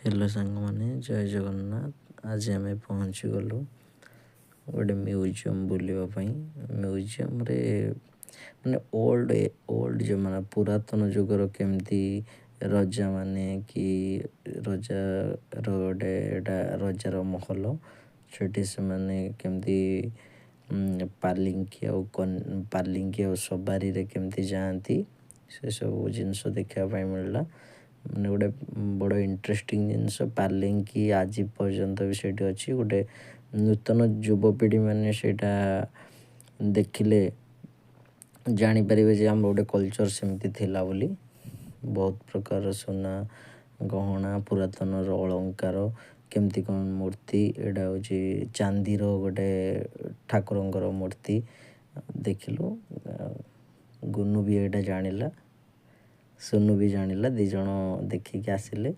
Hello ସାଙ୍ଗମାନେ, ଜୟ ଜଗନ୍ନାଥ। ଆଜି ଆମେ ପହଞ୍ଚିଗଲୁ ଗୋଟେ ମ୍ୟୁଜିୟମ୍ ବୁଲିବା ପାଇଁ। ମ୍ୟୁଜିୟମ୍ରେ ମାନେ ଓଲ୍ଡ ଓଲ୍ଡ ଜମାନା, ପୁରାତନ ଯୁଗର କେମିତି ରଜାମାନେ କି ରଜାର ଗୋଟେ ଏଇଟା ରଜାର ମହଲ। ସେଠି ସେମାନେ କେମିତି ପାଲିଙ୍କି ଆଉ ପାଲିଙ୍କି ଆଉ ସବାରିରେ କେମିତି ଯାଆନ୍ତି, ସେସବୁ ଜିନିଷ ଦେଖିବା ପାଇଁ ମିଳିଲା। ମାନେ ଗୋଟେ ବଡ଼ ଇଣ୍ଟରେଷ୍ଟିଂ ଜିନିଷ। ପାଲିଙ୍କି ଆଜି ପର୍ଯ୍ୟନ୍ତ ବି ସେଇଠି ଅଛି। ଗୋଟେ ନୂତନ ଯୁବପିଢ଼ି ମାନେ ସେଇଟା ଦେଖିଲେ ଜାଣିପାରିବେ ଯେ ଆମର ଗୋଟେ କଲଚର୍ ସେମିତି ଥିଲା ବୋଲି। ବହୁତ ପ୍ରକାର ସୁନା ଗହଣା, ପୁରାତନର ଅଳଙ୍କାର, କେମିତି କ'ଣ ମୂର୍ତ୍ତି। ଏଇଟା ହେଉଛି ଚାନ୍ଦିର ଗୋଟେ ଠାକୁରଙ୍କର ମୂର୍ତ୍ତି ଦେଖିଲୁ। ଗୁନୁ ବି ଏଇଟା ଜାଣିଲା, ସୁନୁ ବି ଜାଣିଲା, 2 ଜଣ ଦେଖିକି ଆସିଲେ।